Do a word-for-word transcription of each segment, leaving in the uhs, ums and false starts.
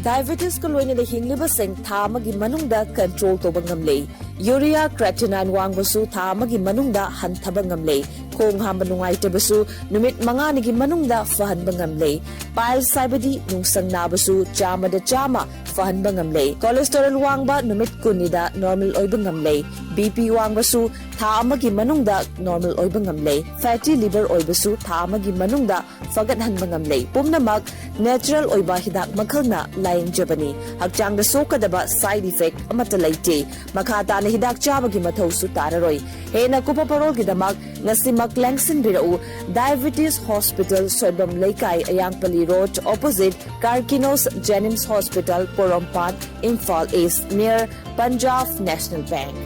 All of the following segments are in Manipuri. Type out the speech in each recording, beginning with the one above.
Diabetesꯀ ꯂꯣꯏꯅꯅ ꯍꯤꯡꯂꯤꯕꯁꯤꯡ ꯊꯥ ꯑꯃꯒꯤ ꯃꯅꯨꯡꯗ control ꯇꯧꯕ ꯉꯝꯂꯦ꯫ Urea creatinine ꯋꯥꯡꯕꯁꯨ ꯊꯥ ꯑꯃꯒꯤ ꯃꯅꯨꯡꯗ ꯍꯟꯊꯕ ꯉꯝꯂꯦ꯫ ꯈꯣꯡ ꯍꯥꯝꯕ ꯅꯨꯡꯉꯥꯏꯇꯕꯁꯨ ꯅꯨꯃꯤꯠ ꯃꯉꯥꯅꯤꯒꯤ ꯃꯅꯨꯡꯗ ꯐꯍꯟꯕ ꯉꯝꯂꯦ꯫ Piles ꯍꯥꯏꯕꯗꯤ ꯅꯨꯡꯁꯪ ꯅꯥꯕꯁꯨ ꯆꯥꯝꯃꯗ ꯆꯥꯝꯃ ꯐꯍꯟꯕ ꯉꯝꯂꯦ꯫ Cholesterol ꯋꯥꯡꯕ ꯅꯨꯃꯤꯠ ꯀꯨꯟꯅꯤꯗ normal ꯑꯣꯏꯕ ꯉꯝꯂꯦ꯫ BP ꯋꯥꯡꯕꯁꯨ ꯊꯥ ꯑꯃꯒꯤ ꯃꯅꯨꯡꯗ normal ꯑꯣꯏꯕ ꯉꯝꯂꯦ꯫ Fatty liver ꯑꯣꯏꯕꯁꯨ ꯊꯥ ꯑꯃꯒꯤ ꯃꯅꯨꯡꯗ ꯐꯒꯠꯍꯟꯕ ꯉꯝꯂꯦ꯫ ꯄꯨꯝꯅꯃꯛ natural ꯑꯣꯏꯕ ꯍꯤꯗꯥꯛ ꯃꯈꯜꯅ ꯂꯥꯌꯦꯡꯖꯕꯅꯤ꯫ ꯍꯛꯆꯥꯡꯗ ꯁꯣꯛꯀꯗꯕ side effect ꯑꯃꯠꯇ ꯂꯩꯇꯦ꯫ ꯃꯈꯥ ꯇꯥꯅ ꯍꯤꯗꯥꯛ ꯆꯥꯕꯒꯤ ꯃꯊꯧꯁꯨ ꯇꯥꯔꯔꯣꯏ꯫ ꯍꯦꯟꯅ ꯀꯨꯞꯄ ꯄꯔꯣꯜꯒꯤꯗꯃꯛ ꯉꯁꯤꯃꯛ ꯂꯦꯡꯁꯤꯟꯕꯤꯔꯛꯎ꯫ Diabetes Hospital, ꯁꯣꯏꯕꯝ ꯂꯩꯀꯥꯏ, ꯑꯌꯥꯡꯄꯜꯂꯤ Road, opposite Karkinos Jenims Hospital, Porompat, Imphal East, near Punjab National Bank꯫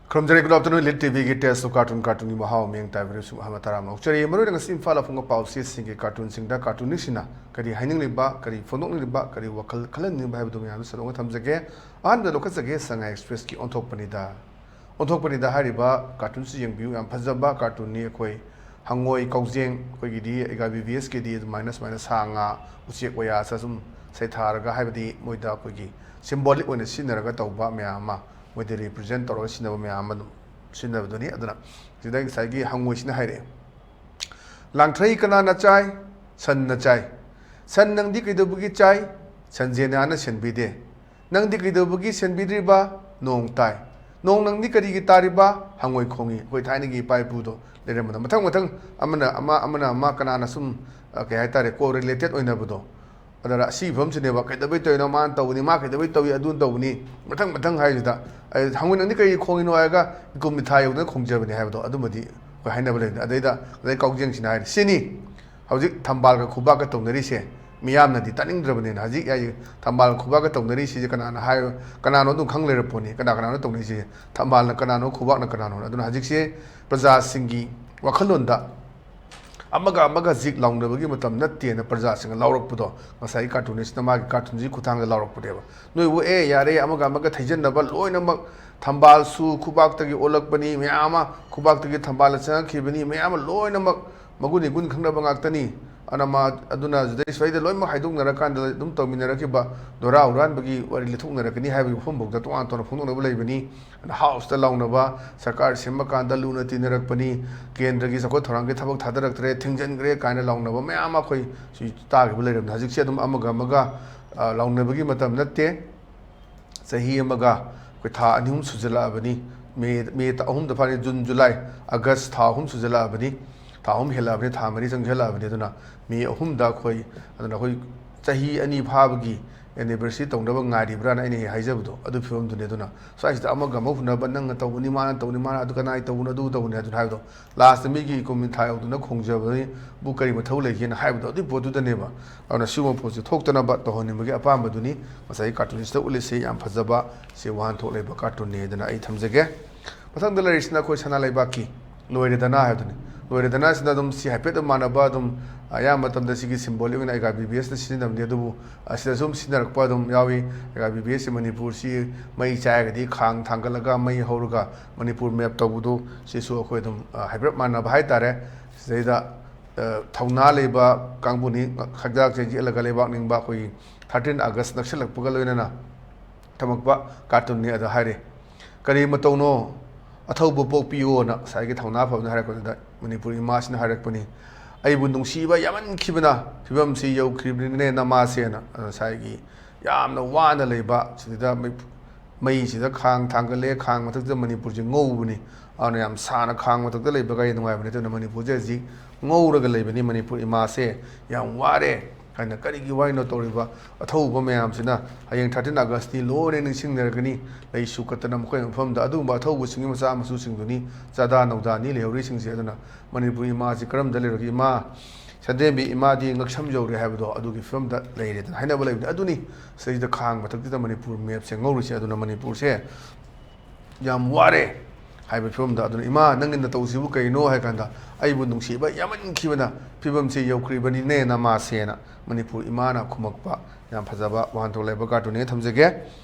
ꯈꯨꯔꯨꯝꯖꯔꯤ꯫ Good afternoon, Elite TVꯒꯤ Taste of Cartoon, cartoonꯒꯤ ꯃꯍꯥꯎ, ꯃꯤꯡ ꯇꯥꯏꯕ ꯁꯨꯝ ꯑꯍꯃ ꯇꯔꯥꯝꯅ ꯑꯣꯛꯆꯔꯤ꯫ ꯃꯔꯨꯑꯣꯏꯅ ꯉꯁꯤ ꯏꯝꯐꯥꯜ ꯐꯣꯡꯕ ꯄꯥꯎꯆꯦꯁꯤꯡꯒꯤ cartoonꯁꯤꯡꯗ cartoonistꯁꯤꯡꯅ ꯀꯔꯤ ꯍꯥꯏꯅꯤꯡꯂꯤꯕ, ꯀꯔꯤ ꯐꯣꯡꯗꯣꯛꯅꯤꯡꯂꯤꯕ, ꯀꯔꯤ ꯋꯥꯈꯜ ꯈꯜꯍꯟꯅꯤꯡꯕ ꯍꯥꯏꯕꯗꯨ ꯃꯌꯥꯝꯗ ꯁꯟꯗꯣꯛꯅ ꯊꯝꯖꯒꯦ꯫ ꯑꯍꯥꯟꯕꯗ ꯂꯧꯈꯠꯆꯒꯦ ꯁꯉꯥꯏ Expressꯀꯤ ꯑꯣꯟꯊꯣꯛꯄꯅꯤꯗ꯫ ꯑꯣꯟꯊꯣꯛꯄꯅꯤꯗ ꯍꯥꯏꯔꯤꯕ cartoonꯁꯤ ꯌꯦꯡꯕꯤꯌꯨ, ꯌꯥꯝ ꯐꯖꯕ cartoonꯅꯤ꯫ ꯑꯩꯈꯣꯏ ꯍꯪꯉꯣꯏ, ꯀꯥꯎꯖꯦꯡ, ꯑꯩꯈꯣꯏꯒꯤꯗꯤ ꯑꯩꯒ VVSꯀꯤꯗꯤ ꯑꯗꯨꯃꯥꯏꯅ ꯁꯨꯃꯥꯏꯅ ꯁꯥ ꯉꯥ, ꯎꯆꯦꯛ ꯋꯥꯌꯥꯁꯦ ꯁꯨꯝ ꯁꯩꯊꯥꯔꯒ, ꯍꯥꯏꯕꯗꯤ ꯃꯣꯏꯗ ꯑꯩꯈꯣꯏꯒꯤ symbolic ꯑꯣꯏꯅ ꯁꯤꯖꯤꯟꯅꯔꯒ ꯇꯧꯕ ꯃꯌꯥꯝ ꯑꯃ, ꯃꯣꯏꯗ represent ꯇꯧꯔꯒ ꯁꯤꯖꯤꯟꯅꯕ ꯃꯌꯥꯝ ꯑꯃ ꯑꯗꯨꯝ ꯁꯤꯖꯤꯟꯅꯕꯗꯨꯅꯤ꯫ ꯑꯗꯨꯅ ꯁꯤꯗ ꯉꯁꯥꯏꯒꯤ ꯍꯪꯉꯣꯏꯁꯤꯅ ꯍꯥꯏꯔꯛꯑꯦ, "ꯂꯥꯡꯊ꯭ꯔꯩ ꯀꯅꯥꯅ ꯆꯥꯏ? ꯁꯟꯅ ꯆꯥꯏ꯫ ꯁꯟ ꯅꯪꯗꯤ ꯀꯩꯗꯧꯕꯒꯤ ꯆꯥꯏ? ꯁꯟꯖꯦꯟꯅ ꯁꯦꯟꯕꯤꯗꯦ꯫ ꯅꯪꯗꯤ ꯀꯩꯗꯧꯕꯒꯤ ꯁꯦꯟꯕꯤꯗ꯭ꯔꯤꯕ? ꯅꯣꯡ ꯇꯥꯏ꯫ ꯅꯣꯡ ꯅꯪꯗꯤ ꯀꯔꯤꯒꯤ ꯇꯥꯔꯤꯕ? ꯍꯪꯉꯣꯏ ꯈꯣꯡꯉꯤ꯫" ꯑꯩꯈꯣꯏ ꯊꯥꯏꯅꯒꯤ ꯏꯄꯥ ꯏꯄꯨꯗꯣ ꯂꯩꯔꯝꯕꯗꯣ ꯃꯊꯪ ꯃꯊꯪ ꯑꯃꯅ ꯑꯃ, ꯑꯃꯅ ꯑꯃ, ꯀꯅꯥꯅ ꯁꯨꯝ, ꯑ, ꯀꯩ ꯍꯥꯏꯇꯥꯔꯦ, correlated ꯑꯣꯏꯅꯕꯗꯣ꯫ ꯑꯗꯨꯅ ꯑꯁꯤꯒꯤ ꯐꯤꯕꯝꯁꯤꯅꯦꯕ, "ꯀꯩꯗꯧꯕꯩ ꯇꯧꯔꯤꯅꯣ? ꯃꯥꯅ ꯇꯧꯕꯅꯤ, ꯃꯥ ꯀꯩꯗꯧꯕꯩ ꯇꯧꯏ, ꯑꯗꯨꯅ ꯇꯧꯕꯅꯤ", ꯃꯊꯪ ꯃꯊꯪ ꯍꯥꯏꯁꯤꯗ꯫ ꯑꯩ ꯍꯪꯉꯣꯏ ꯅꯪꯗꯤ ꯀꯔꯤ ꯈꯣꯡꯉꯤꯅꯣ ꯍꯥꯏꯔꯒ, "ꯏꯀꯨꯝ ꯃꯤꯊꯥ ꯌꯧꯗꯅ ꯈꯣꯡꯖꯕꯅꯤ" ꯍꯥꯏꯕꯗꯣ, ꯑꯗꯨꯃꯗꯤ ꯑꯩꯈꯣꯏ ꯍꯥꯏꯅꯕ ꯂꯩꯕꯅꯤ꯫ ꯑꯗꯩꯗ, ꯑꯗꯩ ꯀꯥꯎꯖꯦꯡꯁꯤꯅ ꯍꯥꯏꯔꯦ, "ꯁꯤꯅꯤ ꯍꯧꯖꯤꯛ ꯊꯝꯕꯥꯜꯒ ꯈꯨꯕꯥꯛꯀ ꯇꯧꯅꯔꯤꯁꯦ, ꯃꯤꯌꯥꯝꯅꯗꯤ ꯇꯥꯅꯤꯡꯗ꯭ꯔꯕꯅꯤꯅ ꯍꯧꯖꯤꯛ ꯑꯩ ꯊꯝꯕꯥꯜ ꯈꯨꯕꯥꯛꯀ ꯇꯧꯅꯔꯤꯁꯤꯁꯦ ꯀꯅꯥꯅ ꯍꯥꯏ, ꯀꯅꯥꯅꯣ ꯑꯗꯨꯝ ꯈꯪ ꯂꯩꯔ ꯄꯣꯠꯅꯤ, ꯀꯅꯥ ꯀꯅꯥꯅꯣ ꯇꯧꯅꯔꯤꯁꯦ, ꯊꯝꯕꯥꯜꯅ ꯀꯅꯥꯅꯣ, ꯈꯨꯕꯥꯛꯅ ꯀꯅꯥꯅꯣ꯫ ꯑꯗꯨꯅ ꯍꯧꯖꯤꯛꯁꯦ ꯄ꯭ꯔꯖꯥꯁꯤꯡꯒꯤ ꯋꯥꯈꯜꯂꯣꯟꯗ ꯑꯃꯒ ꯑꯃꯒ ꯖꯤꯛ ꯂꯥꯎꯅꯕꯒꯤ ꯃꯇꯝ ꯅꯠꯇꯦꯅ ꯄ꯭ꯔꯖꯥꯁꯤꯡꯅ ꯂꯥꯎꯔꯛꯄꯗꯣ, ꯉꯁꯥꯏꯒꯤ ꯀꯥꯔꯇꯨꯅꯤꯁꯅ ꯃꯥꯒꯤ ꯀꯥꯔꯇꯨꯟꯁꯤꯒꯤ ꯈꯨꯠꯊꯥꯡꯗ ꯂꯥꯎꯔꯛꯄꯅꯦꯕ꯫ "ꯅꯣꯏꯕꯨ ꯑꯦ ꯌꯥꯔꯦ, ꯑꯃꯒ ꯑꯃꯒ ꯊꯩꯖꯤꯟꯅꯕ ꯂꯣꯏꯅꯃꯛ, ꯊꯝꯕꯥꯜꯁꯨ ꯈꯨꯕꯥꯛꯇꯒꯤ ꯑꯣꯜꯂꯛꯄꯅꯤ, ꯃꯌꯥꯝ ꯑꯃ ꯈꯨꯕꯥꯛꯇꯒꯤ ꯊꯝꯕꯥꯜꯗ ꯆꯪꯉꯛꯈꯤꯕꯅꯤ, ꯃꯌꯥꯝ ꯑꯃ ꯂꯣꯏꯅꯃꯛ ꯃꯒꯨꯟ ꯏꯒꯨꯟ ꯈꯪꯅꯕ ꯉꯥꯛꯇꯅꯤ꯫ ꯑꯗꯨꯅ ꯃꯥ-, ꯑꯗꯨꯅ ꯁꯤꯗꯩꯁꯤꯗ ꯂꯣꯏꯅꯃꯛ ꯍꯥꯏꯗꯣꯛꯅꯔꯀꯥꯟꯗ ꯑꯗꯨꯝ ꯇꯧꯃꯤꯟꯅꯔꯛꯈꯤꯕ ꯗꯣꯔꯥ ꯍꯨꯔꯥꯟꯕꯒꯤ ꯋꯥꯔꯤ ꯂꯤꯊꯣꯛꯅꯔꯛꯀꯅꯤ" ꯍꯥꯏꯕꯒꯤ ꯋꯥꯐꯝꯐꯥꯎꯗ ꯇꯣꯉꯥꯟ ꯇꯣꯉꯥꯟꯅ ꯐꯣꯡꯗꯣꯛꯅꯕ ꯂꯩꯕꯅꯤ꯫ ꯑꯗꯨꯅ ꯍꯥꯎꯁꯇ ꯂꯥꯎꯅꯕ, ꯁꯔꯀꯥꯔ ꯁꯦꯝꯕ ꯀꯥꯟꯗ ꯂꯨꯅ ꯇꯤꯟꯅꯔꯛꯄꯅꯤ, ꯀꯦꯟꯗ꯭ꯔꯒꯤ ꯆꯥꯎꯈꯠ ꯊꯧꯔꯥꯡꯒꯤ ꯊꯕꯛ ꯊꯥꯗꯔꯛꯇ꯭ꯔꯦ, ꯊꯤꯡꯖꯤꯟꯈ꯭ꯔꯦ ꯀꯥꯏꯅ ꯂꯥꯎꯅꯕ ꯃꯌꯥꯝ ꯑꯃ ꯑꯩꯈꯣꯏ ꯁꯤ ꯇꯥꯈꯤꯕ ꯂꯩꯔꯕꯅꯤ꯫ ꯍꯧꯖꯤꯛꯁꯦ ꯑꯗꯨꯝ ꯑꯃꯒ ꯑꯃꯒ, ꯑ, ꯂꯥꯎꯅꯕꯒꯤ ꯃꯇꯝ ꯅꯠꯇꯦ꯫ ꯆꯍꯤ ꯑꯃꯒ ꯑꯩꯈꯣꯏ ꯊꯥ ꯑꯅꯤ ꯑꯍꯨꯝ ꯁꯨꯖꯜꯂꯛꯑꯕꯅꯤ꯫ ꯃꯦ, ꯃꯦ ꯇ-, ꯑꯍꯨꯝꯗ ꯐꯥꯔꯦ, ꯖꯨꯟ, ꯖꯨꯂꯥꯏ, ꯑꯥꯒꯁ ꯊꯥ ꯑꯍꯨꯝ ꯁꯨꯖꯜꯂꯛꯑꯕꯅꯤ꯫ ꯊꯥ ꯑꯍꯨꯝ ꯍꯦꯜꯂꯛꯑꯕꯅꯤ, ꯊꯥ ꯃꯔꯤ ꯆꯪꯁꯤꯜꯂꯛꯑꯕꯅꯤ꯫ ꯑꯗꯨꯅ ꯃꯦ ꯑꯍꯨꯝꯗ ꯑꯩꯈꯣꯏ, ꯑꯗꯨꯅ ꯑꯩꯈꯣꯏ ꯆꯍꯤ ꯑꯅꯤ ꯐꯥꯕꯒꯤ ꯑꯦꯅꯤꯚꯔꯁꯔꯤ ꯇꯧꯅꯕ ꯉꯥꯏꯔꯤꯕ꯭ꯔꯥꯅ ꯑꯩꯅ ꯍꯦꯛ ꯍꯥꯏꯖꯕꯗꯣ, ꯑꯗꯨ ꯐꯤꯕꯝꯗꯨꯅꯤ꯫ ꯑꯗꯨꯅ ꯁ꯭ꯋꯥꯏꯁꯤꯗ ꯑꯃꯒ ꯑꯃ ꯍꯨꯟꯅꯕ, ꯅꯪꯅ ꯇꯧꯕꯅꯤ, ꯃꯥꯅ ꯇꯧꯕꯅꯤ, ꯃꯥꯅ ꯑꯗꯨ ꯀꯅꯥꯏ ꯇꯧꯕꯅꯣ, ꯑꯗꯨ ꯇꯧꯕꯅꯤ ꯑꯗꯨꯅ ꯍꯥꯏꯕꯗꯣ, ꯂꯥꯁꯇ ꯃꯤꯒꯤ ꯏꯀꯨꯝ ꯃꯤꯊꯥꯏ ꯌꯧꯗꯨꯅ ꯈꯣꯡꯖꯕꯕꯨ ꯀꯔꯤ ꯃꯊꯧ ꯂꯩꯒꯦꯅ ꯍꯥꯏꯕꯗꯣ, ꯑꯗꯨꯒꯤ ꯄꯣꯠꯇꯨꯗꯅꯦꯕ꯫ ꯑꯗꯨꯅ ꯁꯤꯒꯨꯝꯕ ꯄꯣꯠꯁꯦ ꯊꯣꯛꯇꯅꯕ ꯇꯧꯍꯟꯅꯤꯡꯕꯒꯤ ꯑꯄꯥꯝꯕꯗꯨꯅꯤ ꯉꯁꯥꯏꯒꯤ ꯀꯥꯔꯇꯨꯅꯤꯁꯇ ꯎꯠꯂꯤꯁꯦ꯫ ꯌꯥꯝ ꯐꯖꯕ ꯁꯤ ꯋꯥꯍꯟꯊꯣꯛ ꯂꯩꯕ ꯀꯥꯔꯇꯨꯟꯅꯤ ꯍꯥꯏꯗꯅ ꯑꯩ ꯊꯝꯖꯒꯦ꯫ ꯃꯊꯪꯗ ꯂꯩꯔꯤꯁꯤꯅ ꯑꯩꯈꯣꯏ ꯁꯅꯥ ꯂꯩꯕꯥꯛꯀꯤ "ꯂꯣꯏꯔꯦꯗꯅ" ꯍꯥꯏꯕꯗꯨꯅꯤ꯫ "ꯂꯣꯏꯔꯦꯗꯅ" ꯁꯤꯅ ꯑꯗꯨꯝ ꯁꯤ ꯍꯥꯏꯐꯦꯠ ꯑꯗꯨꯝ ꯃꯥꯟꯅꯕ, ꯑꯗꯨꯝ ꯑꯌꯥꯝꯕ ꯃꯇꯝꯗ ꯁꯤꯒꯤ ꯁꯤꯝꯕꯣꯂꯤꯛ ꯑꯣꯏꯅ ꯑꯩꯒꯥ ꯕꯤ ꯕꯤ ꯑꯦꯁꯅ ꯁꯤꯖꯤꯟꯅꯕꯅꯤ, ꯑꯗꯨꯕꯨ ꯑꯁꯤꯗꯁꯨ ꯑꯗꯨꯝ ꯁꯤꯖꯤꯟꯅꯔꯛꯄ ꯑꯗꯨꯝ ꯌꯥꯎꯏ꯫ ꯑꯩꯒꯥ ꯕꯤ ꯕꯤ ꯑꯦꯁꯁꯤ ꯃꯅꯤꯄꯨꯔꯁꯤ ꯃꯩ ꯆꯥꯏꯔꯒꯗꯤ ꯈꯥꯡ ꯊꯥꯡꯒꯠꯂꯒ ꯃꯩ ꯍꯧꯔꯒ ꯃꯅꯤꯄꯨꯔ ꯃꯦꯞ ꯇꯧꯕꯗꯨ, ꯁꯤꯁꯨ ꯑꯩꯈꯣꯏ ꯑꯗꯨꯝ, ꯑ, ꯍꯥꯏꯐꯦꯠ ꯃꯥꯟꯅꯕ ꯍꯥꯏꯇꯥꯔꯦ꯫ ꯁꯤꯗꯩꯗ, ꯑ, ꯊꯧꯅꯥ ꯂꯩꯕ ꯀꯥꯡꯕꯨꯅꯤ, ꯍꯤꯗꯥꯛꯁꯦ ꯌꯦꯠꯂꯒ ꯂꯩꯕꯥꯛ ꯅꯤꯡꯕ꯫ ꯑꯩꯈꯣꯏꯒꯤ ꯊꯥꯔꯇꯤꯟ ꯑꯥꯒꯁ ꯅꯛꯁꯤꯜꯂꯛꯄꯒ ꯂꯣꯏꯅꯅ ꯊꯝꯃꯛꯄ ꯀꯥꯔꯇꯨꯟꯅꯤ ꯑꯗꯣ ꯍꯥꯏꯔꯦ꯫ "ꯀꯔꯤ ꯃꯇꯧꯅꯣ? ꯑꯊꯧꯕ ꯄꯣꯛꯄꯤꯌꯣꯅ" ꯉꯁꯥꯏꯒꯤ ꯊꯧꯅꯥ ꯐꯕꯅ ꯍꯥꯏꯔꯛꯄꯗꯨꯗ ꯃꯅꯤꯄꯨꯔ ꯏꯃꯥꯁꯤꯅ ꯍꯥꯏꯔꯛꯄꯅꯤ꯫ "ꯑꯩꯕꯨ ꯅꯨꯡꯁꯤꯕ ꯌꯥꯝꯃꯟꯈꯤꯕꯅ ꯐꯤꯕꯝꯁꯤ ꯌꯧꯈ꯭ꯔꯤꯕꯅꯤꯅꯦ ꯅꯃꯥꯁꯦꯅ", ꯉꯁꯥꯏꯒꯤ ꯌꯥꯝꯅ ꯋꯥꯅ ꯂꯩꯕ ꯁꯤꯗ ꯃꯩ-, ꯃꯩꯁꯤꯗ ꯈꯥꯡ ꯊꯥꯡꯒꯠꯂꯦ, ꯈꯥꯡ ꯃꯊꯛꯇ ꯃꯅꯤꯄꯨꯔꯁꯦ ꯉꯧꯕꯅꯤ꯫ ꯑꯗꯨꯅ ꯌꯥꯝ ꯁꯥꯅ ꯈꯥꯡ ꯃꯊꯛꯇ ꯂꯩꯕ ꯀꯔꯤ ꯅꯨꯡꯉꯥꯏꯕ ꯅꯠꯇꯦ꯫ ꯑꯗꯨꯅ ꯃꯅꯤꯄꯨꯔꯁꯦ ꯍꯧꯖꯤꯛ ꯉꯧꯔꯒ ꯂꯩꯕꯅꯤ, ꯃꯅꯤꯄꯨꯔ ꯏꯃꯥꯁꯦ ꯌꯥꯝ ꯋꯥꯔꯦ꯫ ꯍꯥꯏꯅ ꯀꯔꯤꯒꯤ ꯋꯥꯔꯤꯅꯣ ꯇꯧꯔꯤꯕ? ꯑꯊꯧꯕ ꯃꯌꯥꯝꯁꯤꯅ ꯍꯌꯦꯡ ꯊꯥꯔꯇꯤꯟ ꯑꯥꯒꯁꯇꯤ ꯂꯣꯏꯅ ꯅꯤꯡꯁꯤꯡꯅꯔꯒꯅꯤ꯫ ꯂꯩꯁꯨ ꯀꯠꯇꯅ ꯃꯈꯣꯏ ꯃꯐꯝꯗ ꯑꯗꯨꯒꯨꯝꯕ ꯑꯊꯧꯕꯁꯤꯡꯒꯤ ꯃꯆꯥ ꯃꯁꯨꯁꯤꯡꯗꯨꯅꯤ ꯆꯥꯗꯥ ꯅꯧꯗꯥꯅꯤ ꯂꯩꯍꯧꯔꯤꯁꯤꯡꯁꯦ꯫ ꯑꯗꯨꯅ ꯃꯅꯤꯄꯨꯔ ꯏꯃꯥꯁꯤ ꯀꯔꯝꯗ ꯂꯩꯔꯒꯦ? ꯏꯃꯥ, ꯁꯟꯗ꯭ꯔꯦꯝꯕꯤ ꯏꯃꯥꯗꯤ ꯉꯛꯁꯝ ꯌꯧꯔꯦ ꯍꯥꯏꯕꯗꯣ ꯑꯗꯨꯒꯤ ꯐꯤꯕꯝꯗ ꯂꯩꯔꯦꯗꯅ ꯍꯥꯏꯅꯕ ꯂꯩꯕꯅꯤ꯫ ꯑꯗꯨꯅꯤ ꯁꯤꯗꯩꯁꯤꯗ ꯈꯥꯡ ꯃꯊꯛꯁꯤꯗ ꯃꯅꯤꯄꯨꯔ ꯃꯦꯞꯁꯦ ꯉꯧꯔꯤꯁꯦ꯫ ꯑꯗꯨꯅ ꯃꯅꯤꯄꯨꯔꯁꯦ ꯌꯥꯝ ꯋꯥꯔꯦ ꯍꯥꯏꯕ ꯐꯤꯕꯝꯗ꯫ ꯑꯗꯨꯅ "ꯏꯃꯥ, ꯅꯪꯒꯤ ꯅꯇꯧꯁꯤꯕꯨ ꯀꯩꯅꯣ?" ꯍꯥꯏ ꯀꯥꯟꯗ, "ꯑꯩꯕꯨ ꯅꯨꯡꯁꯤꯕ ꯌꯥꯝꯃꯟꯈꯤꯕꯅ ꯐꯤꯕꯝꯁꯤ ꯌꯧꯈ꯭ꯔꯤꯕꯅꯤꯅꯦ ꯅꯃꯥꯁꯦꯅ" ꯃꯅꯤꯄꯨꯔ ꯏꯃꯥꯅ ꯈꯨꯝꯃꯛꯄ꯫ ꯌꯥꯝ ꯐꯖꯕ ꯋꯥꯍꯟꯊꯣꯛ ꯂꯩꯕ ꯀꯥꯔꯇꯨꯟꯅꯦ꯫ ꯊꯝꯖꯒꯦ꯫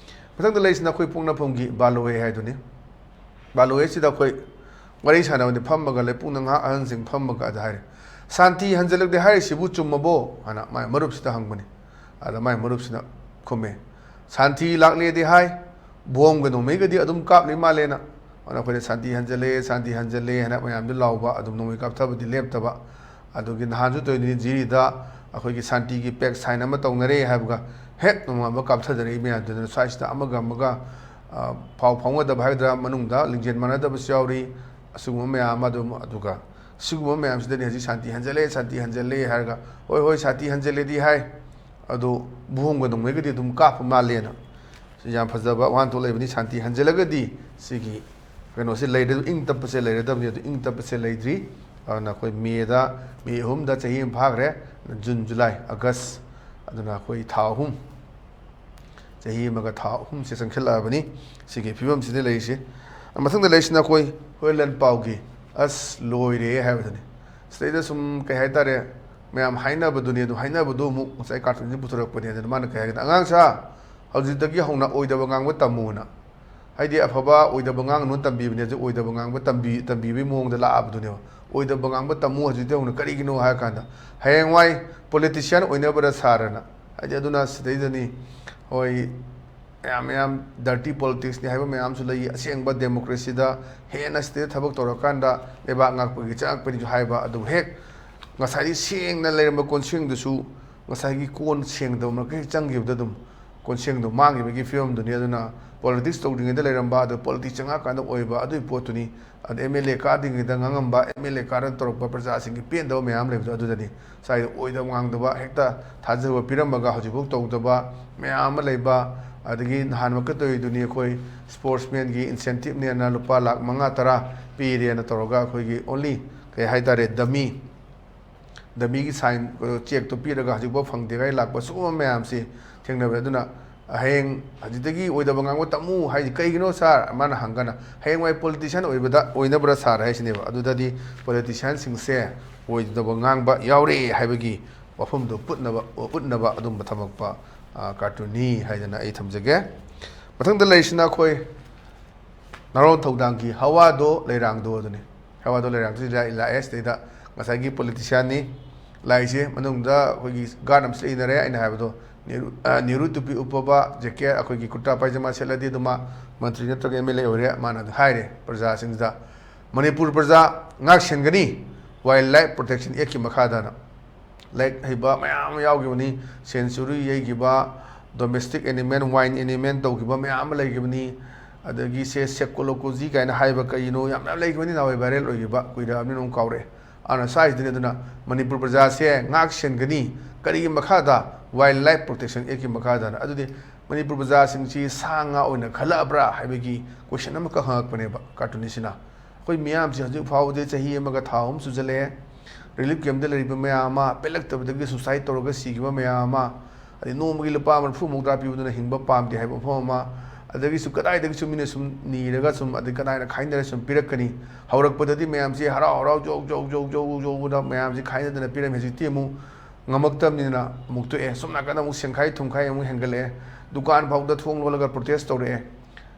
ꯃꯊꯪꯗ ꯂꯩꯔꯤꯁꯤꯅ ꯑꯩꯈꯣꯏ ꯄꯣꯛꯅꯐꯝꯒꯤ ꯕꯥꯂꯣꯏ ꯍꯥꯏꯗꯨꯅꯤ꯫ ꯕꯥꯂꯣꯏꯁꯤꯗ ꯑꯩꯈꯣꯏ ꯋꯥꯔꯤ ꯁꯥꯟꯅꯕꯅꯤ ꯐꯝꯃꯒ, ꯂꯩꯄꯨꯡꯅ ꯉꯥꯏꯍꯥꯛ ꯑꯍꯟꯁꯤꯡ ꯐꯝꯃꯒ ꯑꯗ ꯍꯥꯏꯔꯦ, "ꯁꯥꯟꯇꯤ ꯍꯟꯖꯤꯜꯂꯛꯂꯦ ꯍꯥꯏꯔꯤꯁꯤꯕꯨ ꯆꯨꯝꯃꯕꯣ?" ꯍꯥꯏꯅ ꯃꯥꯏ ꯃꯔꯨꯞꯁꯤꯗ ꯍꯪꯕꯅꯤ꯫ ꯑꯗ ꯃꯥꯏ ꯃꯔꯨꯞꯁꯤꯅ ꯈꯨꯝꯃꯦ, "ꯁꯥꯟꯇꯤ ꯂꯥꯛꯂꯦꯗꯤ ꯍꯥꯏ, ꯕꯣꯝꯒ ꯅꯣꯡꯃꯩꯒꯗꯤ ꯑꯗꯨꯝ ꯀꯥꯞꯂꯤ ꯃꯥꯜꯂꯦꯅ"꯫ ꯑꯗꯨꯅ ꯑꯩꯈꯣꯏꯅ "ꯁꯥꯟꯇꯤ ꯍꯟꯖꯜꯂꯦ, ꯁꯥꯟꯇꯤ ꯍꯟꯖꯜꯂꯦ" ꯍꯥꯏꯅ ꯃꯌꯥꯝꯗꯨ ꯂꯥꯎꯕ, ꯑꯗꯨꯝ ꯅꯣꯡꯃꯩ ꯀꯥꯞꯊꯕꯗꯤ ꯂꯦꯞꯇꯕ꯫ ꯑꯗꯨꯒꯤ ꯅꯍꯥꯟꯁꯨ ꯇꯧꯔꯤꯗꯨꯅꯤ, ꯖꯤꯔꯤꯗ ꯑꯩꯈꯣꯏꯒꯤ ꯁꯥꯟꯇꯤꯒꯤ ꯄꯦꯛ ꯁꯥꯏꯟ ꯑꯃ ꯇꯧꯅꯔꯦ ꯍꯥꯏꯕꯒ ꯍꯦꯛ ꯅꯣꯡꯉꯥꯟꯕ ꯀꯥꯞꯊꯗꯔꯛꯏ ꯃꯌꯥꯝꯗꯨꯅ ꯁ꯭ꯋꯥꯏꯁꯤꯗ ꯑꯃꯒ ꯑꯃꯒ, ꯑ, ꯄꯥꯎ ꯐꯥꯎꯅꯗꯕ ꯍꯥꯏꯒꯗ꯭ꯔꯥ, ꯃꯅꯨꯡꯗ ꯂꯤꯡꯖꯦꯜ ꯃꯥꯟꯅꯗꯕꯁꯨ ꯌꯥꯎꯔꯤ꯫ ꯑꯁꯤꯒꯨꯝꯕ ꯃꯌꯥꯝ ꯑꯃ ꯑꯗꯨꯝ, ꯑꯗꯨꯒ ꯁꯤꯒꯨꯝꯕ ꯃꯌꯥꯝꯁꯤꯗꯅꯤ ꯍꯧꯖꯤꯛ "ꯁꯥꯟꯇꯤ ꯍꯟꯖꯜꯂꯦ, ꯁꯥꯟꯇꯤ ꯍꯟꯖꯜꯂꯦ" ꯍꯥꯏꯔꯒ, "ꯍꯣꯏ, ꯍꯣꯏ, ꯁꯥꯟꯇꯤ ꯍꯟꯖꯜꯂꯦꯗꯤ ꯍꯥꯏ, ꯑꯗꯣ ꯕꯣꯝꯒ ꯅꯣꯡꯃꯩꯒꯗꯤ ꯑꯗꯨꯝ ꯀꯥꯞꯄ ꯃꯥꯜꯂꯦꯅ"꯫ ꯁꯤ ꯌꯥꯝ ꯐꯖꯕ ꯋꯥꯍꯟꯊꯣꯛ ꯂꯩꯕꯅꯤ꯫ ꯁꯥꯟꯇꯤ ꯍꯟꯖꯜꯂꯒꯗꯤ ꯁꯤꯒꯤ ꯀꯩꯅꯣꯁꯦ ꯂꯩꯔ-, ꯏꯪ ꯇꯞꯄꯁꯦ ꯂꯩꯔꯗꯕꯅꯤ꯫ ꯑꯗꯨ ꯏꯪ ꯇꯞꯄꯁꯦ ꯂꯩꯇ꯭ꯔꯤ꯫ ꯑꯗꯨꯅ ꯑꯩꯈꯣꯏ ꯃꯦꯗ, ꯃꯦ ꯑꯍꯨꯝꯗ ꯆꯍꯤ ꯑꯃ ꯐꯥꯈ꯭ꯔꯦ꯫ ꯖꯨꯟ, ꯖꯨꯂꯥꯏ, ꯑꯥꯒꯁ, ꯑꯗꯨꯅ ꯑꯩꯈꯣꯏ ꯊꯥ ꯑꯍꯨꯝ, ꯆꯍꯤ ꯑꯃꯒ ꯊꯥ ꯑꯍꯨꯝꯁꯦ ꯆꯪꯁꯤꯜꯂꯛꯑꯕꯅꯤ꯫ ꯁꯤꯒꯤ ꯐꯤꯕꯝꯁꯤꯗ ꯂꯩꯔꯤꯁꯦ꯫ ꯃꯊꯪꯗ ꯂꯩꯔꯤꯁꯤꯅ ꯑꯩꯈꯣꯏ ꯍꯨꯏꯂꯦꯟ ꯄꯥꯎꯒꯤ "ꯑꯁ ꯂꯣꯏꯔꯦ" ꯍꯥꯏꯕꯗꯨꯅꯤ꯫ ꯁꯤꯗꯩꯗ ꯁꯨꯝ, ꯀꯩ ꯍꯥꯏꯇꯥꯔꯦ, ꯃꯌꯥꯝ ꯍꯥꯏꯅꯕꯗꯨꯅꯤ꯫ ꯑꯗꯨ ꯍꯥꯏꯅꯕꯗꯨ ꯑꯃꯨꯛ ꯉꯁꯥꯏ ꯀꯥꯔꯇꯨꯟꯁꯤ ꯄꯨꯊꯣꯔꯛꯄꯅꯦ꯫ ꯑꯗꯨꯅ ꯃꯥꯅ ꯀꯩ ꯍꯥꯏꯒꯦꯗ, "ꯑꯉꯥꯡꯁꯥ, ꯍꯧꯖꯤꯛꯇꯒꯤ ꯍꯧꯅ ꯑꯣꯏꯗꯕ ꯉꯥꯡꯕ ꯇꯝꯃꯨꯅ"꯫ ꯍꯥꯏꯗꯤ ꯑꯐꯕ ꯑꯣꯏꯗꯕ ꯉꯥꯡꯒꯅꯨ ꯇꯝꯕꯤꯕꯅꯦ꯫ ꯍꯧꯖꯤꯛ ꯑꯣꯏꯗꯕ ꯉꯥꯡꯕ ꯇꯝꯕꯤ-, ꯇꯝꯕꯤꯕꯒꯤ ꯃꯑꯣꯡꯗ ꯂꯥꯛꯑꯕꯗꯨꯅꯦꯕ꯫ "ꯑꯣꯏꯗꯕ ꯉꯥꯡꯕ ꯇꯝꯃꯨ ꯍꯧꯖꯤꯛꯇꯤ ꯍꯧꯅ"꯫ ꯀꯔꯤꯒꯤꯅꯣ ꯍꯥꯏꯔꯀꯥꯟꯗ, ꯍꯌꯦꯡꯋꯥꯏ ꯄꯣꯂꯤꯇꯤꯁꯤꯌꯥꯟ ꯑꯣꯏꯅꯕꯗ ꯁꯥꯔꯅ, ꯍꯥꯏꯗꯤ ꯑꯗꯨꯅ ꯁꯤꯗꯩꯗꯅꯤ, ꯍꯣꯏ, ꯃꯌꯥꯝ ꯃꯌꯥꯝ ꯗꯔꯇꯤ ꯄꯣꯂꯤꯇꯤꯛꯁꯅꯤ ꯍꯥꯏꯕ ꯃꯌꯥꯝꯁꯨ ꯂꯩ꯫ ꯑꯁꯦꯡꯕ ꯗꯦꯃꯣꯀ꯭ꯔꯦꯁꯤꯗ ꯍꯦꯟꯅ ꯁꯤꯗꯩꯗ ꯊꯕꯛ ꯇꯧꯔꯀꯥꯟꯗ ꯂꯩꯕꯥꯛ ꯉꯥꯛꯄꯒꯤ ꯆꯪꯉꯛꯄꯅꯤꯁꯨ ꯍꯥꯏꯕ꯫ ꯑꯗꯨꯕꯨ ꯍꯦꯛ ꯉꯁꯥꯏꯗꯤ ꯁꯦꯡꯅ ꯂꯩꯔꯝꯕ ꯀꯣꯟꯁꯦꯡꯗꯨꯁꯨ ꯉꯁꯥꯏꯒꯤ ꯀꯣꯟ ꯁꯦꯡꯗꯕ ꯃꯔꯛꯇ ꯍꯦꯛ ꯆꯪꯈꯤꯕꯗ ꯑꯗꯨꯝ ꯀꯣꯟꯁꯦꯡꯗꯣ ꯃꯥꯡꯈꯤꯕꯒꯤ ꯐꯤꯕꯝꯗꯨꯅꯤ꯫ ꯑꯗꯨꯅ ꯄꯣꯂꯤꯇꯤꯛꯁ ꯇꯧꯗ꯭ꯔꯤꯉꯩꯗ ꯂꯩꯔꯝꯕ, ꯑꯗꯨ ꯄꯣꯂꯤꯇꯤꯛꯁ ꯆꯪꯉꯛꯑꯀꯥꯟꯗ ꯑꯣꯏꯕ ꯑꯗꯨꯒꯤ ꯄꯣꯠꯇꯨꯅꯤ꯫ ꯑꯗ ꯑꯦꯝ ꯑꯦꯜ ꯑꯦ ꯀꯥꯗ꯭ꯔꯤꯉꯩꯗ ꯉꯥꯡꯉꯝꯕ, ꯑꯦꯝ ꯑꯦꯜ ꯑꯦ ꯀꯥꯔ ꯇꯧꯔꯛꯄ ꯄ꯭ꯔꯖꯥꯁꯤꯡꯒꯤ ꯄꯦꯟꯗꯕ ꯃꯌꯥꯝ ꯂꯩꯕꯗꯣ ꯑꯗꯨꯗꯅꯤ꯫ ꯉꯁꯥꯏꯗ ꯑꯣꯏꯗꯕ ꯉꯥꯡꯗꯕ, ꯍꯦꯛꯇ ꯊꯥꯖꯕ ꯄꯤꯔꯝꯃꯒ ꯍꯧꯖꯤꯛꯐꯥꯎ ꯇꯧꯗꯕ ꯃꯌꯥꯝ ꯑꯃ ꯂꯩꯕ꯫ ꯑꯗꯒꯤ ꯅꯍꯥꯟꯃꯛꯀ ꯇꯧꯔꯤꯗꯨꯅꯤ, ꯑꯩꯈꯣꯏ ꯁ꯭ꯄꯣꯔꯠꯁꯃꯦꯟꯒꯤ ꯏꯟꯁꯦꯟꯇꯤꯞꯅꯦꯅ ꯂꯨꯄꯥ ꯂꯥꯈ ꯃꯉꯥ ꯇꯔꯥ ꯄꯤꯔꯦꯅ ꯇꯧꯔꯒ ꯑꯩꯈꯣꯏꯒꯤ ꯑꯣꯟꯂꯤ, ꯀꯩ ꯍꯥꯏꯇꯥꯔꯦ, ꯗꯃꯤ ꯗꯃꯤꯒꯤ ꯁꯥꯏꯟ, ꯆꯦꯛꯇꯣ ꯄꯤꯔꯒ ꯍꯧꯖꯤꯛꯐꯥꯎ ꯐꯪꯗꯦ ꯀꯥꯏ ꯂꯥꯛꯄ ꯁꯤꯒꯨꯝꯕ ꯃꯌꯥꯝꯁꯤ ꯊꯦꯡꯅꯕ꯫ ꯑꯗꯨꯅ ꯍꯌꯦꯡ ꯍꯧꯖꯤꯛꯇꯒꯤ ꯑꯣꯏꯗꯕ ꯉꯥꯡꯕ ꯇꯝꯃꯨ ꯍꯥꯏꯗꯤ ꯀꯩꯒꯤꯅꯣ ꯁꯥꯔ? ꯃꯥꯅ ꯍꯪꯒꯅ, "ꯍꯌꯦꯡꯋꯥꯏ ꯄꯣꯂꯤꯇꯤꯁꯤꯌꯥꯟ ꯑꯣꯏꯕꯗ ꯑꯣꯏꯅꯕ꯭ꯔꯥ ꯁꯥꯔ?" ꯍꯥꯏꯁꯤꯅꯦꯕ꯫ ꯑꯗꯨꯗꯗꯤ ꯄꯣꯂꯤꯇꯤꯁꯤꯌꯥꯟꯁꯤꯡꯁꯦ ꯑꯣꯏꯗꯕ ꯉꯥꯡꯕ ꯌꯥꯎꯔꯦ ꯍꯥꯏꯕꯒꯤ ꯋꯥꯐꯝꯗꯨ ꯄꯨꯠꯅꯕ, ꯎꯠꯅꯕ ꯑꯗꯨꯝꯕ ꯊꯝꯃꯛꯄ, ꯑ, ꯀꯥꯔꯇꯨꯟꯅꯤ ꯍꯥꯏꯗꯅ ꯑꯩ ꯊꯝꯖꯒꯦ꯫ ꯃꯊꯪꯗ ꯂꯩꯔꯤꯁꯤꯅ ꯑꯩꯈꯣꯏ ꯅꯥꯔꯣꯟ ꯊꯧꯗꯥꯡꯒꯤ ꯍꯋꯥꯗꯣ ꯂꯩꯔꯥꯡꯗꯣ ꯑꯗꯨꯅꯤ꯫ ꯍꯋꯥꯗꯣ ꯂꯩꯔꯥꯡꯗꯣ ꯁꯤꯗ ꯂꯥꯛꯑꯦ꯫ ꯁꯤꯗꯩꯗ ꯉꯁꯥꯏꯒꯤ ꯄꯣꯂꯤꯇꯤꯁꯤꯌꯥꯟꯅꯤ ꯂꯥꯛꯏꯁꯦ꯫ ꯃꯅꯨꯡꯗ ꯑꯩꯈꯣꯏꯒꯤ ꯒꯥꯔꯗ ꯑꯃꯁꯨ ꯏꯟꯅꯔꯦ꯫ ꯑꯩꯅ ꯍꯥꯏꯕꯗꯣ ꯅꯦꯍꯔꯨ, ꯑ, ꯅꯦꯍꯔꯨ ꯇꯨꯄꯤ ꯎꯞꯄꯕ ꯖꯦꯀꯦꯠ, ꯑꯩꯈꯣꯏꯒꯤ ꯀꯨꯔꯇꯥ ꯄꯥꯏꯖꯃꯥ ꯁꯦꯠꯂꯗꯤ ꯑꯗꯨꯝ ꯃꯥ ꯃꯟꯇ꯭ꯔꯤ ꯅꯠꯇ꯭ꯔꯒ ꯑꯦꯝ ꯑꯦꯜ ꯑꯦ ꯑꯣꯏꯔꯦ꯫ ꯃꯥꯅ ꯑꯗꯨ ꯍꯥꯏꯔꯦ ꯄ꯭ꯔꯖꯥꯁꯤꯡꯁꯤꯗ, "ꯃꯅꯤꯄꯨꯔ ꯄ꯭ꯔꯖꯥ ꯉꯥꯛ ꯁꯦꯟꯒꯅꯤ ꯋꯥꯏꯜ ꯂꯥꯏꯐ ꯄ꯭ꯔꯣꯇꯦꯛꯁꯟ ꯑꯦꯛꯀꯤ ꯃꯈꯥꯗꯅ"꯫ ꯂꯥꯏꯔꯤꯛ ꯍꯩꯕ ꯃꯌꯥꯝ ꯑꯃ ꯌꯥꯎꯈꯤꯕꯅꯤ꯫ ꯁꯦꯟꯆꯨꯔꯤ ꯌꯩꯈꯤꯕ, ꯗꯣꯃꯦꯁꯇꯤꯛ ꯑꯦꯅꯤꯃꯦꯜ, ꯋꯥꯏꯜ ꯑꯦꯅꯤꯃꯦꯜ ꯇꯧꯈꯤꯕ ꯃꯌꯥꯝ ꯑꯃ ꯂꯩꯈꯤꯕꯅꯤ꯫ ꯑꯗꯒꯤ ꯁꯦ ꯁꯦꯀꯣꯂꯣꯀꯣꯖꯤ ꯀꯥꯏꯅ ꯍꯥꯏꯕ ꯀꯩꯅꯣ ꯌꯥꯝ ꯃꯌꯥꯝ ꯂꯩꯈꯤꯕꯅꯤ, ꯅꯍꯥꯟꯋꯥꯏ ꯚꯥꯏꯔꯦꯜ ꯑꯣꯏꯈꯤꯕ, ꯀꯨꯏꯔꯛꯑꯕꯅꯤꯅ ꯑꯃꯨꯛ ꯀꯥꯎꯔꯛꯑꯦ꯫ ꯑꯗꯨꯅ ꯁ꯭ꯋꯥꯏꯁꯤꯗꯅꯤ꯫ ꯑꯗꯨꯅ ꯃꯅꯤꯄꯨꯔ ꯄ꯭ꯔꯖꯥꯁꯦ ꯉꯥꯛ ꯁꯦꯟꯒꯅꯤ ꯀꯔꯤꯒꯤ ꯃꯈꯥꯗ? ꯋꯥꯏꯜ ꯂꯥꯏꯐ ꯄ꯭ꯔꯣꯇꯦꯛꯁꯟ ꯑꯦꯛꯀꯤ ꯃꯈꯥꯗꯅ꯫ ꯑꯗꯨꯗꯤ ꯃꯅꯤꯄꯨꯔ ꯄ꯭ꯔꯖꯥꯁꯤꯡꯁꯤ ꯁꯥ ꯉꯥ ꯑꯣꯏꯅ ꯈꯜꯂꯛꯑꯕ꯭ꯔꯥ ꯍꯥꯏꯕꯒꯤ ꯀꯣꯏꯁꯟ ꯑꯃꯈꯛ ꯍꯪꯉꯛꯄꯅꯦꯕ ꯀꯥꯔꯇꯨꯟꯅꯤꯁꯤꯅ꯫ ꯑꯩꯈꯣꯏ ꯃꯤꯌꯥꯝꯁꯤ ꯍꯧꯖꯤꯛ ꯐꯥꯎꯕꯗꯤ ꯆꯍꯤ ꯑꯃꯒ ꯊꯥ ꯑꯍꯨꯝ ꯁꯨꯖꯜꯂꯛꯑꯦ꯫ ꯔꯤꯂꯤꯐ ꯀꯦꯝꯞꯇ ꯂꯩꯔꯤꯕ ꯃꯌꯥꯝ ꯑꯃ, ꯄꯦꯜꯂꯛꯇꯕꯗꯒꯤ ꯁꯨꯁꯥꯏꯠ ꯇꯧꯔꯒ ꯁꯤꯈꯤꯕ ꯃꯌꯥꯝ ꯑꯃ, ꯑꯗꯩ ꯅꯣꯡꯃꯒꯤ ꯂꯨꯄꯥ ꯃꯔꯤꯐꯨ ꯃꯧꯗ꯭ꯔꯥ ꯄꯤꯕꯗꯨꯅ ꯍꯤꯡꯕ ꯄꯥꯝꯗꯦ ꯍꯥꯏꯕ ꯃꯐꯝ ꯑꯃ, ꯑꯗꯒꯤꯁꯨ ꯀꯗꯥꯏꯗꯒꯤꯁꯨ ꯃꯤꯅ ꯁꯨꯝ ꯅꯤꯔꯒ ꯁꯨꯝ, ꯑꯗꯩ ꯀꯅꯥꯅ ꯈꯥꯏꯅꯔ ꯁꯨꯝ ꯄꯤꯔꯛꯀꯅꯤ? ꯍꯧꯔꯛꯄꯗꯗꯤ ꯃꯌꯥꯝꯁꯤ ꯍꯔꯥꯎ ꯍꯔꯥꯎ ꯖꯣꯛ ꯖꯣꯛ ꯖꯣꯛ ꯖꯣꯛ ꯖꯣꯛꯅ ꯃꯌꯥꯝꯁꯤ ꯈꯥꯏꯅꯗꯅ ꯄꯤꯔꯝꯃꯤ꯫ ꯍꯧꯖꯤꯛꯇꯤ ꯑꯃꯨꯛ ꯉꯝꯃꯛꯇꯕꯅꯤꯅ ꯑꯃꯨꯛ ꯇꯣꯛꯑꯦ꯫ ꯁꯣꯝ ꯅꯥꯀꯟꯗ ꯑꯃꯨꯛ ꯁꯦꯟꯈꯥꯏ ꯊꯨꯝꯈꯥꯏ ꯑꯃꯨꯛ ꯍꯦꯟꯒꯠꯂꯛꯑꯦ꯫ ꯗꯨꯀꯥꯟ ꯐꯥꯎꯗ ꯊꯣꯡ ꯂꯣꯜꯂꯒ ꯄ꯭ꯔꯣꯇꯦꯁ ꯇꯧꯔꯛꯑꯦ꯫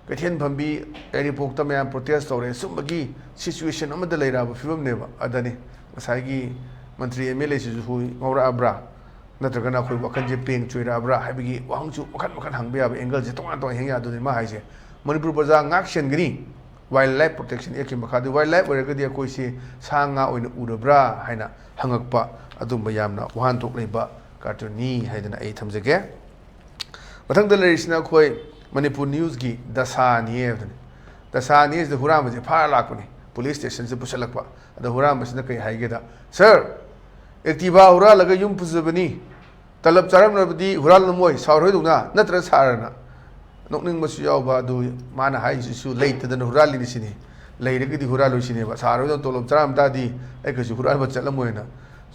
ꯀꯩꯊꯦꯜ ꯐꯝꯕꯤ, ꯌꯥꯏꯔꯤꯄꯣꯛꯇ ꯃꯌꯥꯝ ꯄ꯭ꯔꯣꯇꯦꯁ ꯇꯧꯔꯛꯑꯦ꯫ ꯁꯨꯝꯕꯒꯤ ꯁꯤꯆꯨꯋꯦꯁꯟ ꯑꯃꯗ ꯂꯩꯔꯛꯑꯕ ꯐꯤꯕꯝꯅꯦꯕ꯫ ꯑꯗꯅꯤ ꯉꯁꯥꯏꯒꯤ ꯃꯟꯇ꯭ꯔꯤ ꯑꯦꯝ ꯑꯦꯜ ꯑꯦꯁꯤꯁꯨ ꯍꯨꯏ ꯉꯧꯔꯛꯑꯕ꯭ꯔꯥ, ꯅꯠꯇ꯭ꯔꯒꯅ ꯑꯩꯈꯣꯏ ꯋꯥꯈꯜꯁꯦ ꯄꯦꯡ ꯆꯣꯏꯔꯛꯑꯕ꯭ꯔꯥ ꯍꯥꯏꯕꯒꯤ ꯋꯥꯍꯪꯁꯨ ꯃꯈꯟ ꯃꯈꯟ ꯍꯪꯕ ꯌꯥꯕ ꯑꯦꯡꯒꯜꯁꯦ ꯇꯣꯉꯥꯟ ꯇꯣꯉꯥꯟ ꯌꯦꯡ ꯌꯥꯗꯣꯏꯅꯤ꯫ ꯃꯥ ꯍꯥꯏꯁꯦ ꯃꯅꯤꯄꯨꯔ ꯄ꯭ꯔꯖꯥ ꯉꯥꯛ ꯁꯦꯟꯒꯅꯤ ꯋꯥꯏꯜ ꯂꯥꯏꯐ ꯄ꯭ꯔꯣꯇꯦꯛꯁꯟ ꯑꯦꯛꯀꯤ ꯃꯈꯥꯗ꯫ ꯋꯥꯏꯜ ꯂꯥꯏꯐ ꯑꯣꯏꯔꯒꯗꯤ ꯑꯩꯈꯣꯏꯁꯤ ꯁꯥ ꯉꯥ ꯑꯣꯏꯅ ꯎꯔꯕ꯭ꯔꯥ ꯍꯥꯏꯅ ꯍꯪꯉꯛꯄ ꯑꯗꯨꯝꯕ ꯌꯥꯝꯅ ꯋꯥꯍꯟꯊꯣꯛ ꯂꯩꯕ ꯀꯥꯔꯇꯨꯟꯅꯤ ꯍꯥꯏꯗꯅ ꯑꯩ ꯊꯝꯖꯒꯦ꯫ ꯃꯊꯪꯗ ꯂꯩꯔꯤꯁꯤꯅ ꯑꯩꯈꯣꯏ ꯃꯅꯤꯄꯨꯔ ꯅ꯭ꯌꯨꯁꯀꯤ ꯗꯁꯥꯅꯤ ꯍꯥꯏꯕꯗꯨꯅꯤ꯫ ꯗꯁꯥꯅꯤ ꯍꯥꯏꯁꯤꯗ ꯍꯨꯔꯥꯟꯕꯁꯦ ꯐꯥꯔ ꯂꯥꯛꯄꯅꯤ, ꯄꯨꯂꯤꯁ ꯁ꯭ꯇꯦꯁꯟꯁꯤꯗ ꯄꯨꯁꯜꯂꯛꯄ꯫ ꯑꯗ ꯍꯨꯔꯥꯟꯕꯁꯤꯅ ꯀꯩ ꯍꯥꯏꯒꯦꯗ, "ꯁꯥꯔ, ꯑꯦꯛꯇꯤꯚꯥ ꯍꯨꯔꯥꯜꯂꯒ ꯌꯨꯝ ꯄꯨꯖꯕꯅꯤ, ꯇꯂꯕ ꯆꯥꯔꯝꯂꯕꯗꯤ ꯍꯨꯔꯥꯜꯂꯝꯃꯣꯏ, ꯁꯥꯔ ꯍꯣꯏꯗꯧꯅ, ꯅꯠꯇ꯭ꯔ ꯁꯥꯔꯅ?" ꯅꯣꯛꯅꯤꯡꯕꯁꯨ ꯌꯥꯎꯕ꯫ ꯑꯗꯨ ꯃꯥꯅ ꯍꯥꯏꯔꯤꯁꯤꯁꯨ ꯂꯩꯇꯗꯅ ꯍꯨꯔꯥꯜꯂꯤꯅꯤ ꯁꯤꯅꯤ, ꯂꯩꯔꯒꯗꯤ ꯍꯨꯔꯥꯜꯂꯣꯏ ꯁꯤꯅꯦꯕ꯫ "ꯁꯥꯔ ꯍꯣꯏꯗꯧꯅ ꯇꯣꯂꯣꯞ ꯆꯥꯔꯝ ꯇꯥꯔꯗꯤ ꯑꯩ ꯀꯩꯁꯨ ꯍꯨꯔꯥꯟꯕ ꯆꯠꯂꯝꯃꯣꯏꯅ"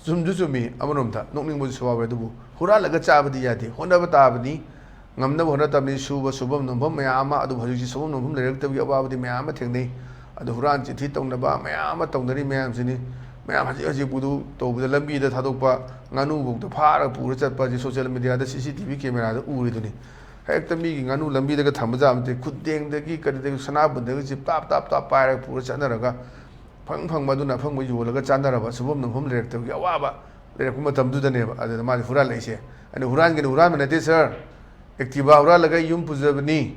ꯆꯨꯝꯁꯨ ꯆꯨꯝꯃꯤ, ꯑꯃꯔꯣꯝꯗ ꯅꯣꯛꯅꯤꯡꯕꯁꯨ ꯌꯥꯎꯋꯦ꯫ ꯑꯗꯨꯕꯨ ꯍꯨꯔꯥꯜꯂꯒ ꯆꯥꯕꯗꯤ ꯌꯥꯗꯦ, ꯍꯣꯠꯅꯕ ꯇꯥꯕꯅꯤ꯫ ꯉꯝꯅꯕ ꯍꯣꯠꯅ ꯇꯥꯕꯅꯤ꯫ ꯁꯨꯕ ꯁꯨꯐꯝ ꯅꯣꯝꯐꯝ ꯃꯌꯥꯝ ꯑꯃ, ꯑꯗꯨꯕꯨ ꯍꯧꯖꯤꯛꯁꯤ ꯁꯨꯐꯝ ꯅꯣꯝꯐꯝ ꯂꯩꯔꯛꯇꯕꯒꯤ ꯑꯋꯥꯕꯗꯤ ꯃꯌꯥꯝ ꯑꯃ ꯊꯦꯡꯅꯩ꯫ ꯑꯗꯨ ꯍꯨꯔꯥꯟ ꯆꯤꯟꯊꯤ ꯇꯧꯅꯕ ꯃꯌꯥꯝ ꯑꯃ ꯇꯧꯅꯔꯤ ꯃꯌꯥꯝꯁꯤꯅꯤ꯫ ꯃꯌꯥꯝ ꯍꯧꯖꯤꯛ ꯍꯧꯖꯤꯛꯄꯨꯗꯨ ꯇꯧꯕꯗ ꯂꯝꯕꯤꯗ ꯊꯥꯗꯣꯛꯄ ꯉꯥꯅꯨꯐꯧꯗ ꯐꯥꯔꯒ ꯄꯨꯔ ꯆꯠꯄ ꯑꯁꯤ social media ꯗ C C T V camera ꯗ ꯎꯔꯤꯗꯨꯅꯤ꯫ ꯍꯦꯛꯇ ꯃꯤꯒꯤ ꯉꯥꯅꯨ ꯂꯝꯕꯤꯗꯒ ꯊꯝꯕ ꯖꯥꯠ ꯅꯠꯇꯦ꯫ ꯈꯨꯗꯦꯡꯗꯒꯤ ꯀꯔꯤꯗꯒꯤ ꯁꯅꯥꯕꯨꯟꯗꯒꯤ ꯆꯤꯞ ꯇꯥꯞ ꯇꯥꯞ ꯇꯥꯞ ꯄꯥꯏꯔꯒ ꯄꯨꯔ ꯆꯠꯅꯔꯒ ꯐꯪ ꯐꯪꯕ ꯑꯗꯨꯅ ꯑꯐꯪꯕ ꯌꯣꯜꯂꯒ ꯆꯥꯅꯔꯕ ꯁꯨꯐꯝ ꯅꯣꯝꯐꯝ ꯂꯩꯔꯛꯇꯕꯒꯤ ꯑꯋꯥꯕ ꯂꯩꯔꯛꯄ ꯃꯇꯝꯗꯨꯗꯅꯦꯕ꯫ ꯑꯗꯨꯗ ꯃꯥꯁꯦ ꯍꯨꯔꯥꯜꯂꯛꯏꯁꯦ꯫ ꯑꯩꯅ ꯍꯨꯔꯥꯟꯒꯦꯅ ꯍꯨꯔꯥꯟꯕ ꯅꯠꯇꯦ ꯁꯥꯔ, Activa ꯍꯨꯔꯥꯜꯂꯒ ꯑꯩ ꯌꯨꯝ ꯄꯨꯖꯕꯅꯤ꯫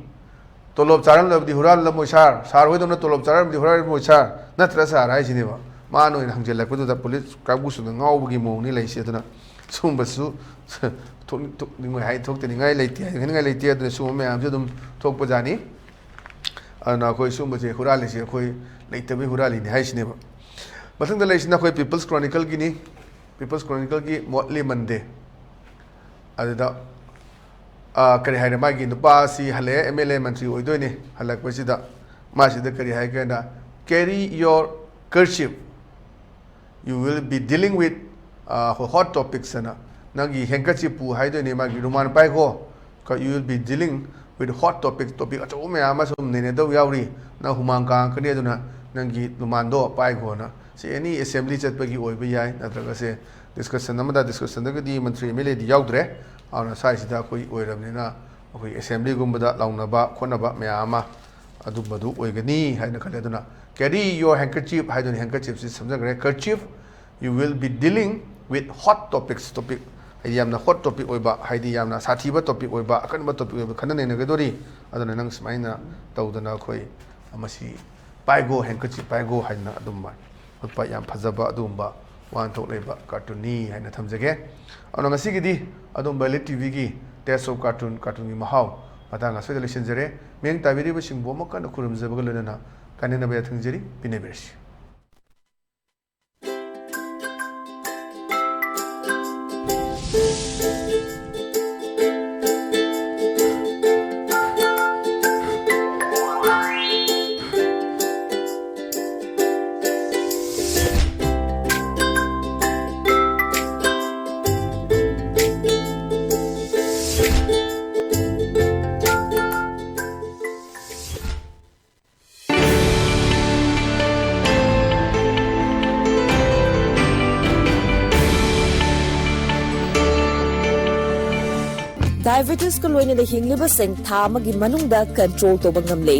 ꯇꯣꯂꯣꯞ ꯆꯥꯔꯝꯂꯕꯗꯤ ꯍꯨꯔꯥꯜꯂꯝꯃꯣꯏ ꯁꯥꯔ, ꯁꯥꯔ ꯍꯣꯏꯗꯧꯅ ꯇꯣꯂꯣꯞ ꯆꯥꯔꯝꯂꯕꯗꯤ ꯍꯨꯔꯥꯜꯂꯝꯃꯣꯏ ꯁꯥꯔ, ꯅꯠꯇ꯭ꯔꯥ ꯁꯥꯔ ꯍꯥꯏꯁꯤꯅꯦꯕ꯫ ꯃꯥꯅ ꯑꯣꯏꯅ ꯍꯪꯖꯜꯂꯛꯄꯗꯨꯗ ꯄꯨꯂꯤꯁ ꯀꯥꯡꯕꯨꯁꯤꯡꯅ ꯉꯥꯎꯕꯒꯤ ꯃꯑꯣꯡꯅꯤ ꯂꯩꯁꯦ꯫ ꯑꯗꯨꯅ ꯁꯨꯝꯕꯁꯨ ꯊꯣꯛꯅꯤꯡ-, ꯊꯣꯛꯅꯤꯡꯉꯣꯏ ꯍꯥꯏ-, ꯊꯣꯛꯇꯅꯤꯡꯉꯥꯏ ꯂꯩꯇꯦ, ꯍꯥꯏꯅꯤꯡꯉꯥꯏ ꯂꯩꯇꯦ꯫ ꯑꯗꯨꯅ ꯁꯨꯝꯕ ꯃꯌꯥꯝꯁꯦ ꯑꯗꯨꯝ ꯊꯣꯛꯄꯖꯥꯠꯅꯤ꯫ ꯑꯗꯨꯅ ꯑꯩꯈꯣꯏ ꯁꯨꯝꯕꯁꯦ ꯍꯨꯔꯥꯜꯂꯤꯁꯦ ꯑꯩꯈꯣꯏ ꯂꯩꯇꯕꯩ ꯍꯨꯔꯥꯜꯂꯤꯅꯤ ꯍꯥꯏꯁꯤꯅꯦꯕ꯫ ꯃꯊꯪꯗ ꯂꯩꯔꯤꯁꯤꯅ ꯑꯩꯈꯣꯏ People's Chronicle Guinea. People's Chronicle ꯒꯤ Motley Monday꯫ ꯑꯗꯨꯗ, ꯑ, ꯀꯔꯤ ꯍꯥꯏꯔꯦ, ꯃꯥꯒꯤ ꯅꯨꯄꯥ ꯑꯁꯤ ꯍꯜꯂꯛꯑꯦ, M L A ꯃꯟꯇ꯭ꯔꯤ ꯑꯣꯏꯗꯣꯏꯅꯦ꯫ ꯍꯜꯂꯛꯄꯁꯤꯗ ꯃꯥꯁꯤꯗ ꯀꯔꯤ ꯍꯥꯏꯒꯦ ꯍꯥꯏꯅ, "Carry your kerchief, you will be dealing with, ꯑ, hot topics" ꯍꯥꯏꯅ, ꯅꯪꯒꯤ handkerchief ꯄꯨ ꯍꯥꯏꯗꯣꯏꯅꯦ, ꯃꯥꯒꯤ ꯔꯨꯃꯥꯟ ꯄꯥꯏꯈꯣ, "You will be dealing with hot topics", topic ꯑꯆꯧꯕ ꯃꯌꯥꯝ ꯑꯃ ꯁꯨꯝ ꯅꯩꯅꯗꯧ ꯌꯥꯎꯔꯤ, ꯅꯪ ꯍꯨꯃꯥꯡ ꯀꯥꯡꯉꯛꯀꯅꯤ, ꯑꯗꯨꯅ ꯅꯪꯒꯤ ꯔꯨꯃꯥꯟꯗꯣ ꯄꯥꯏꯈꯣꯅ꯫ ꯁꯤ any assembly ꯆꯠꯄꯒꯤ ꯑꯣꯏꯕ ꯌꯥꯏ, ꯅꯠꯇ꯭ꯔꯒ ꯁꯦ discussion ꯑꯃꯗ, discussion ꯗꯒꯗꯤ Mantri M L A ꯗꯤ ꯌꯥꯎꯗ꯭ꯔꯦ, ꯑꯗꯨꯅ ꯁ꯭ꯋꯥꯏꯁꯤꯗ ꯑꯩꯈꯣꯏ ꯑꯣꯏꯔꯕꯅꯤꯅ ꯑꯩꯈꯣꯏ assembly ꯒꯨꯝꯕꯗ ꯂꯥꯎꯅꯕ ꯈꯣꯠꯅꯕ ꯃꯌꯥꯝ ꯑꯃ ꯑꯗꯨꯝꯕꯗꯨ ꯑꯣꯏꯒꯅꯤ ꯍꯥꯏꯅ ꯈꯜꯂꯦ꯫ ꯑꯗꯨꯅ "Carry your handkerchief" ꯍꯥꯏꯗꯨꯅ handkerchief ꯁꯤ ꯁꯝꯖꯈ꯭ꯔꯦ꯫ "Kerchief, you will be dealing with hot topics", topic ꯍꯥꯏꯗꯤ ꯌꯥꯝꯅ hot topic ꯑꯣꯏꯕ, ꯍꯥꯏꯗꯤ ꯌꯥꯝꯅ ꯁꯥꯊꯤꯕ topic ꯑꯣꯏꯕ, ꯑꯀꯟꯕ topic ꯑꯣꯏꯕ ꯈꯟꯅ ꯅꯩꯅꯒꯗꯣꯔꯤ꯫ ꯑꯗꯨꯅ ꯅꯪ ꯁꯨꯃꯥꯏꯅ ꯇꯧꯗꯅ ꯑꯩꯈꯣꯏ ꯃꯁꯤ ꯄꯥꯏꯒꯣ, handkerchief ꯄꯥꯏꯒꯣ ꯍꯥꯏꯗꯅ ꯑꯗꯨꯝ ꯎꯠꯄ ꯌꯥꯝ ꯐꯖꯕ ꯑꯗꯨꯒꯨꯝꯕ ꯋꯥꯍꯟꯊꯣꯛ ꯂꯩꯕ cartoon ꯅꯤ ꯍꯥꯏꯅ ꯊꯝꯖꯒꯦ꯫ ꯑꯗꯨꯅ ꯉꯁꯤꯒꯤꯗꯤ ꯑꯗꯨꯝ Violet T V ꯒꯤ Taste of Cartoon, cartoon ꯒꯤ ꯃꯍꯥꯎ ꯃꯇꯥꯡ ꯑꯁꯤꯗ ꯂꯣꯏꯁꯤꯟꯖꯔꯦ꯫ ꯃꯤꯠꯌꯦꯡ ꯇꯥꯕꯤꯔꯤꯕꯁꯤꯡꯕꯨ ꯑꯃꯨꯛ ꯀꯟꯅ ꯈꯨꯔꯨꯝꯖꯕꯒ ꯂꯣꯏꯅꯅ ꯀꯥꯏꯅꯅꯕ ꯌꯥꯊꯪꯖꯔꯤ꯫ ꯄꯤꯅꯕꯤꯔꯁꯤ꯫ Diabetesꯀ ꯂꯣꯏꯅꯅ ꯍꯤꯡꯂꯤꯕꯁꯤꯡ ꯊꯥ ꯑꯃꯒꯤ ꯃꯅꯨꯡꯗ control ꯇꯧꯕ ꯉꯝꯂꯦ꯫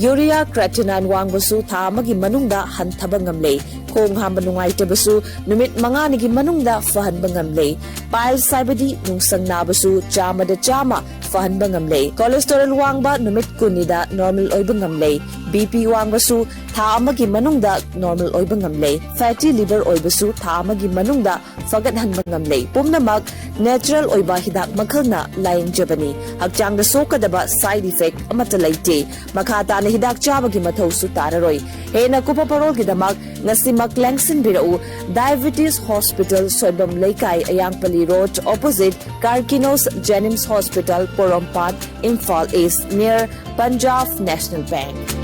Urea creatinine ꯋꯥꯡꯕꯁꯨ ꯊꯥ ꯑꯃꯒꯤ ꯃꯅꯨꯡꯗ ꯍꯟꯊꯕ ꯉꯝꯂꯦ꯫ ꯈꯣꯡ ꯍꯥꯝꯕ ꯅꯨꯡꯉꯥꯏꯇꯕꯁꯨ ꯅꯨꯃꯤꯠ ꯃꯉꯥꯅꯤꯒꯤ ꯃꯅꯨꯡꯗ ꯐꯍꯟꯕ ꯉꯝꯂꯦ꯫ Piles ꯍꯥꯏꯕꯗꯤ ꯅꯨꯡꯁꯪ ꯅꯥꯕꯁꯨ ꯆꯥꯝꯃꯗ ꯆꯥꯝꯃ ꯐꯍꯟꯕ ꯉꯝꯂꯦ꯫ Cholesterol ꯋꯥꯡꯕ ꯅꯨꯃꯤꯠ ꯀꯨꯟꯅꯤꯗ normal ꯑꯣꯏꯕ ꯉꯝꯂꯦ꯫ BP ꯋꯥꯡꯕꯁꯨ ꯊꯥ ꯑꯃꯒꯤ ꯃꯅꯨꯡꯗ normal ꯑꯣꯏꯕ ꯉꯝꯂꯦ꯫ Fatty liver ꯑꯣꯏꯕꯁꯨ ꯊꯥ ꯑꯃꯒꯤ ꯃꯅꯨꯡꯗ ꯐꯒꯠꯍꯟꯕ ꯉꯝꯂꯦ꯫ ꯄꯨꯝꯅꯃꯛ natural ꯑꯣꯏꯕ ꯍꯤꯗꯥꯛ ꯃꯈꯜꯅ ꯂꯥꯌꯦꯡꯖꯕꯅꯤ꯫ ꯍꯛꯆꯥꯡꯗ ꯁꯣꯛꯀꯗꯕ side effect ꯑꯃꯠꯇ ꯂꯩꯇꯦ꯫ ꯃꯈꯥ ꯇꯥꯅ ꯍꯤꯗꯥꯛ ꯆꯥꯕꯒꯤ ꯃꯊꯧꯁꯨ ꯇꯥꯔꯔꯣꯏ꯫ ꯍꯦꯟꯅ ꯀꯨꯞꯄ ꯄꯔꯣꯜꯒꯤꯗꯃꯛ ꯉꯁꯤꯃꯛ ꯂꯦꯡꯁꯤꯟꯕꯤꯔꯛꯎ꯫ Diabetes Hospital, ꯁꯣꯏꯕꯝ ꯂꯩꯀꯥꯏ, ꯑꯌꯥꯡꯄꯜꯂꯤ Road, opposite Karkinos Jenims Hospital, ꯄꯣꯔꯣꯝꯄꯥꯠ, Imphal East, near Punjab National Bank꯫